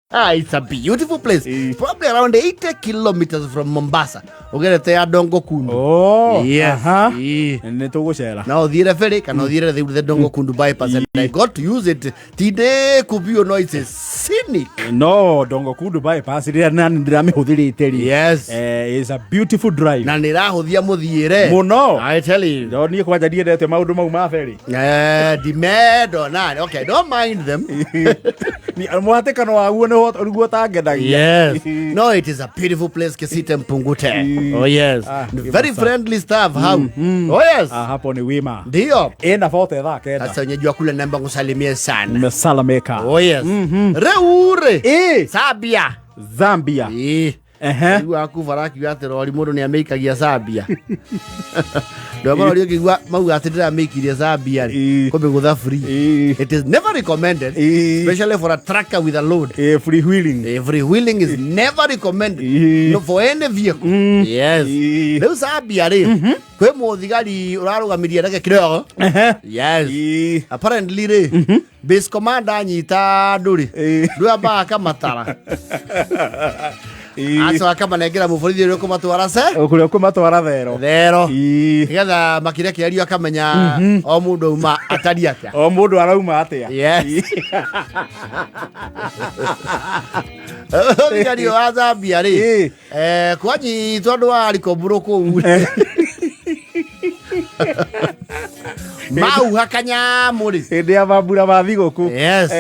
Ah, it's a beautiful place. Probably around 80 kilometers from Mombasa. Ugerete ya Dongo Kundu. Oh, Yes. aha. Ii. Nĩ tũgũcera. Na uthiire ferry kana uthiire the Dongo Kundu bypass, and I got to use it. Tinde kubio, no, it's a scenic. No Dongo Kundu bypass rĩrĩa nani ndĩramĩhũthĩrĩte rĩ. Yes. Is a beautiful drive. Na nĩrahũthia mũthiĩre. Mũno. I tell you. No niĩ kwanja ndiendete maũndũ mau ma ferry. Eh, dimedo nani. Okay, don't mind them. Mũhatĩkano waguo nĩguo ũtangenagia. Yes. No, it is a beautiful place, Kisite Mpungute. Oh yes. Ah, Very give us friendly staff. How? Oh yes. Ah, hapo ni wima. Ndio. Ĩna bote thaa 9. Sasa wenyeji wa kule naomba kusalimie sana. Nimesalamika. Oh yes. Reure. Zambia. Zambia. Ĩĩ. Ehe. Rĩu aku barakiuga atĩ rori mũndũ nĩ amĩikagia Zambia. Ndwa marori ũkĩigua mauga atĩ ndĩramĩikirie Zambia rĩ. Kũmĩgũtha free. It is never recommended, especially for a trucker with a load. Free wheeling. Free wheeling is never recommended. No, for any vehicle. Yes. Rĩu Zambia rĩ, kwĩ mũthigari ũrarũgamirie ndege kidogo. Yes. Apparently rĩ, base commander anyita andũ rĩ, ndwambaga akamatara. Acoka akamanengera mũborithi ũrĩa ũkũmatwara ce. Kũrĩa ũkũmatwara thero. Thero. Nĩgetha makĩrekererio akamenya o mũndũ auma atariĩ atĩa. O mũndũ arauma atĩa. Yes. Thigari wa Zambia rĩ, kwanyitwo andũ a rikombũrũ kũu rĩ, mauha kanyamũ rĩ. Hĩndĩ ya mambura ma thigũkũ. Yes.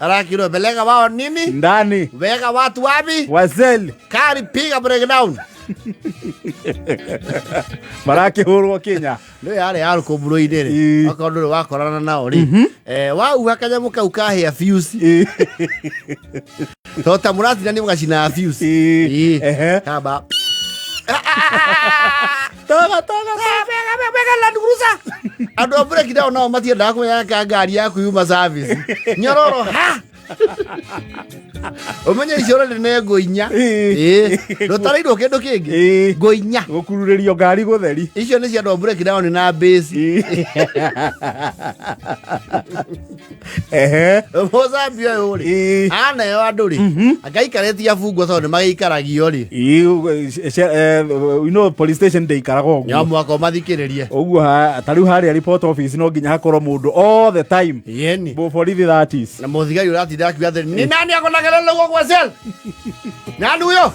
Arakirwo belega wao nini? Ndani. Wega watu wapi? Wazeli. Kari piga breakdown. Marakĩhũrwo Kenya. Nĩ yarĩ ya rũkũmbũrũ-inĩ rĩ. Okorwo ndũrĩ wakorana nao rĩ. Wauha kanyamũ kau kahĩa fuse. To ta mũratinania mũgacina fuse. Kamba. Toga toga. Wega Land Cruiser. Andũ a breakdown nao matiendaga kũmenya ka ngari yaku yuma service. Nyororo ha. Ũmenye icio already nĩ ngũ 4. Ndũtarĩirwo kĩndũ kĩngĩ. Ngũ 4. Gũkururĩrio ngari gũtheri. Icio nĩ cia andũ a breakdown na base. Mũzambia ũyũ rĩ. Aneo andũ rĩ. Angaikarĩtie abungwo tondũ nĩ magĩikaragio rĩ. You know, police station ndĩikaraga No ũguo. mũhaka ũmathikĩrĩrie. Ũguo ta rĩu harĩa report office no nginya hakorwo mũndũ all the time. Yeni. Borithi that is. Na mũthigari ũratinda akiuga atĩrĩ, ni nani akona kelele huko kwa cell? Nani huyo?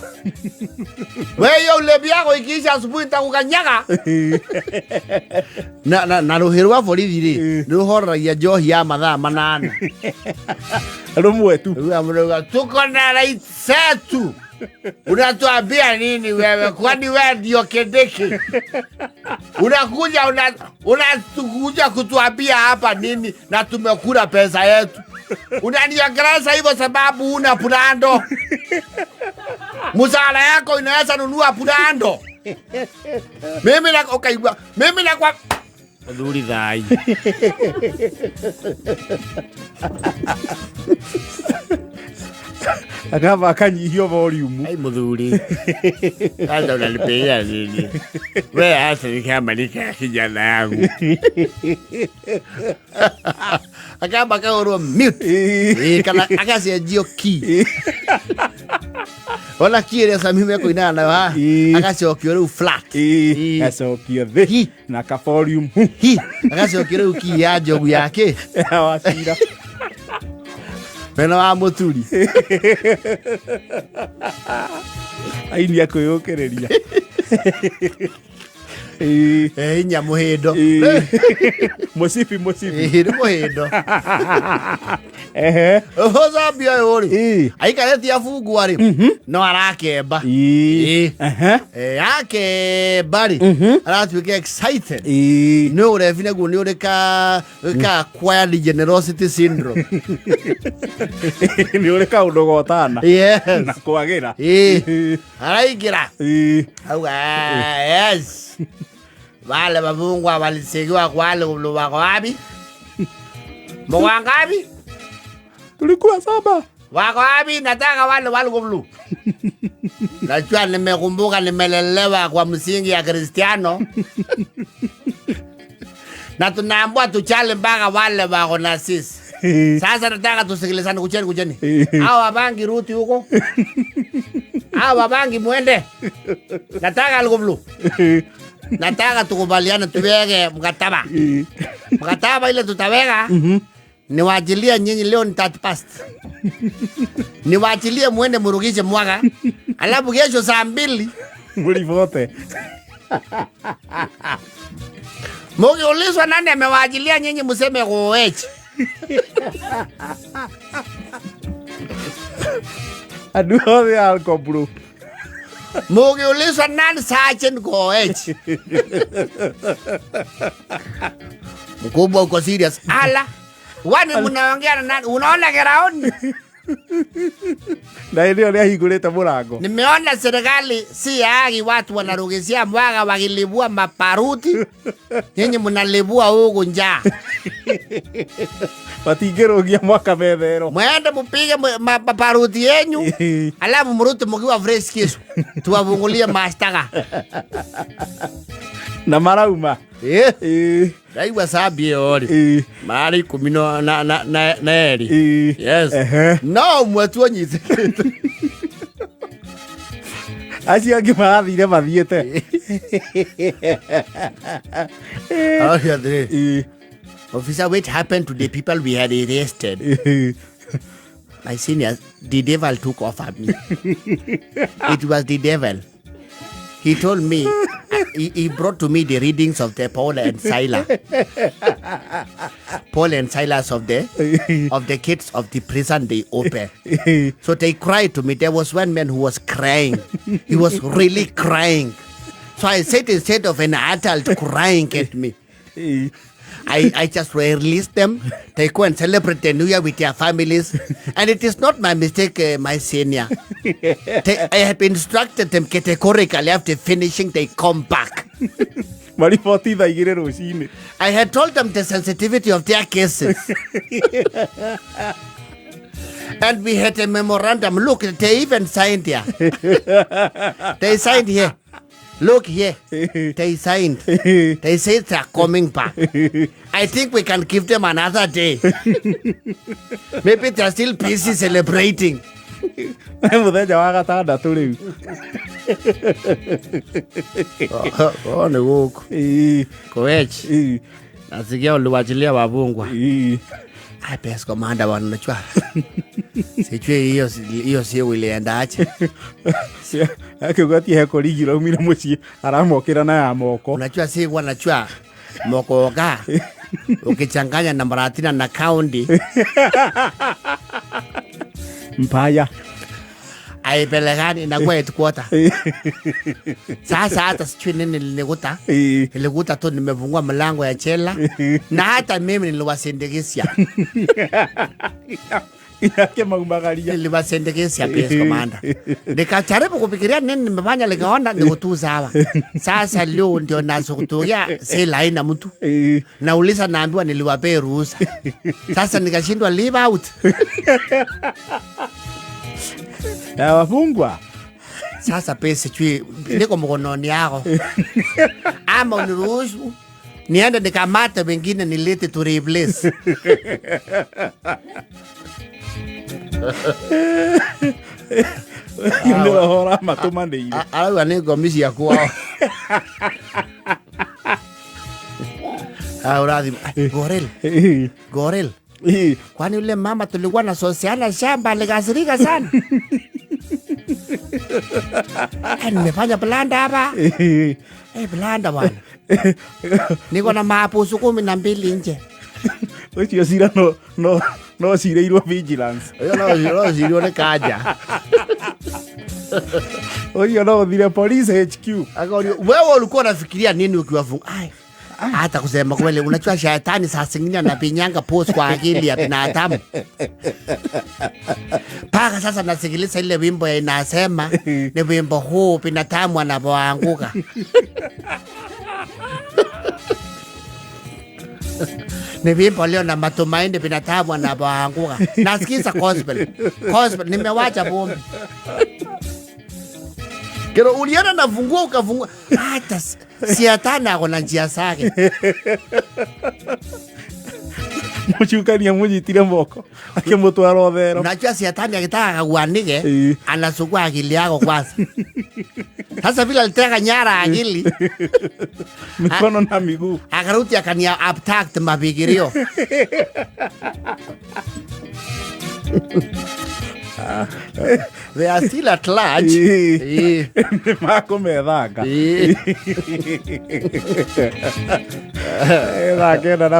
Wewe hiyo ulevi yako ikiisha asubuhi nitakukanyaga. Na rũhĩ rwa borithi rĩ, nĩ rũhoreragia njohi ya mathaa 8. Rũmwe tu. Rĩu amũrauga, tuko na right zetu. Unatuambia nini wewe? Kwani wewe ndio Kindiki? Unakuja unatukuja kutuambia hapa nini na tumekula pesa yetu? Unaniongelesha hivyo sababu una purando. Mshahara yako inaweza nunua purando. Mimi na ukaigua, mimi na kwa Muthuri thai. Akamba akanyihio volume. Ai muthuri. Sasa unanipigia nini? Wewe hasa ni kama nika kijana yangu. Akamba akahũrwo mute. Kana agacenjio key. Ona key ĩrĩa Sami mekũinaga nayo haha, agacokio rĩu flat. Agacokio thĩ na ka volume. Hi, agacokio rĩu key ya njogu yake. Wacira. Mena wa mũturi. Aini akwĩyũkĩrĩria. Inya mũhĩndo. Mũcibi mũcibi. Nĩ mũhĩndo. Ũcambia ũyũ rĩ. Aikarĩtie abungwa rĩ. No arakemba. Akemba rĩ. Aratuĩka excited. Nĩ ũrebi naguo nĩ ũrĩ ka acquired generosity syndrome. Nĩ ũrĩ kaũndũ gotana. Yes. Na kwagĩra. Araingĩra. Auga, yes. Wale wafungwa walisegiwa kwa wale wako wapi? Mko wangapi? Tulikuwa 7. Wako wapi? Nataka wale wale blue. Najua nimekumbuka nimelelewa kwa msingi ya Kristiano. Na tunaambiwa tuchale mpaka wale wako na sisi. Sasa nataka tusikilizane, kucheni kucheni. Hao wabangi ruti huko. Hao wabangi muende. Nataka algoblu. Nataka tukubaliane tuweke mkataba. Mkataba ile tutaweka. Niwachilie nyinyi leo ni 30 past. Niwachilie muende murukishe mwaka. Alafu kesho saa 2 Mlivote. Mukiulizwa nani amewachilia nyinyi mseme Koech. Andũ othe a Alcoblow. Mukiulizwa nani Sergeant Koech. Mkubwa uko serious. Ala. Wani mnaongea na nani? Unaona geraoni? Na hĩndĩ ĩyo nĩahingũrĩte mũrango. Nimeona serikali si haki, watu wanarugizia mwaga wakilibua maparuti. Nyinyi mnalibua huku njaa. Matingĩrũgia mwaka methero. Mwende mupige maparuti yenyu. Alafu mrudi mkiwa fresh kesho. Tuwafungulie mashtaka. Na marauma. Ndaigua sambi ĩyo rĩ. Marĩ ikũmi na erĩ. Yes. No ũmwe tu ũnyitĩkĩte. Acio angĩ marathire mathiĩte. Aroria atĩrĩrĩ. Officer, what happened to the people we had arrested? My senior, the devil took off at me. It was the devil. He told me, he brought to me the readings of the Paul and Silas. Paul and Silas of the kids of the prison they opened. So they cried to me. There was one man who was crying. He was really crying. So I said, instead of an adult crying at me, I just released them. They go and celebrate the New Year with their families. And it is not my mistake, my senior. I have instructed them categorically after finishing, they come back. Mariboti thaa igĩrĩ rũcinĩ. I had told them the sensitivity of their cases. And we had a memorandum. Look, they even signed here. They signed here. Look here. They signed. They said they are coming back. I think we can give them another day. Maybe they are still busy celebrating. Mũthenya wa gatandatũ rĩu. Oh, ni gũkũ. Koech. Nasikia uliwachilia wafungwa. Ai, best commander bwana, unajua. Sijui hiyo siku iliendaje. Akiuga ti he korigi raumire mũciĩ aramokĩra na ya moko. Unajua si wanajua mokoga ukichanganya na Maratina na county Mpaya aipelekani inakuwa headquarter. Sasa hata sijui nini nilikuta. Nilikuta tu nimefungua mlango ya chela na hata mimi niliwasindikisha. Yake maumagaria. Niliwasindikisha PS Commander. Nikajaribu kufikiria nini nimefanya, nikaona niko tu sawa. Sasa leo ndio nazokutoa sela haina mtu. Nauliza naambiwa niliwapea ruhusa. Sasa nikashindwa leave out. Ya wafungwa. Sasa pesa sijui niko mkononi yako. Ama uniruhusu niende nikamate wengine nilete tu replace. Nĩ roho ũramatũmanĩire. Arauga nĩ ngomi ciakwa. Ah, urathi. Gorel. Gorel. Kwani yule mama tulikuwa na sosiana shamba alikasirika sana. Nimefanya blanda hapa. Blanda bwana. Niko na maapusu 12 nje. Ũcio cira no cireirwo vigilance. Ũyũ no cirirwo nĩ kanja. Ũcio no ũthire police HQ. Akaulizwa, wewe ulikuwa unafikiria nini ukiwafunga? Ai. Hata kusema kweli, unajua shetani saa zingine anapinyanga post kwa akili ya binadamu. Paka sasa nasikiliza ile wimbo ya inasema ni wimbo huu binadamu anapoanguka. Ni wimbo leo na matumaini binadamu anapoanguka. Nasikiza gospel. Gospel nimewacha bombe. Kero ulienda na funguo ukafungua. Hata shetani ako na njia zake. Mũcukani amũnyitire moko akĩmũtwara ũthero. Unajua shetani akitaka kuanike anasukua akili yako kwanza. Sasa vile aliteka nyara akili, mikono na miguu, akarudi akania abduct mafikirio. They are still at large. Nĩ makũmethanga. Thaa 9 na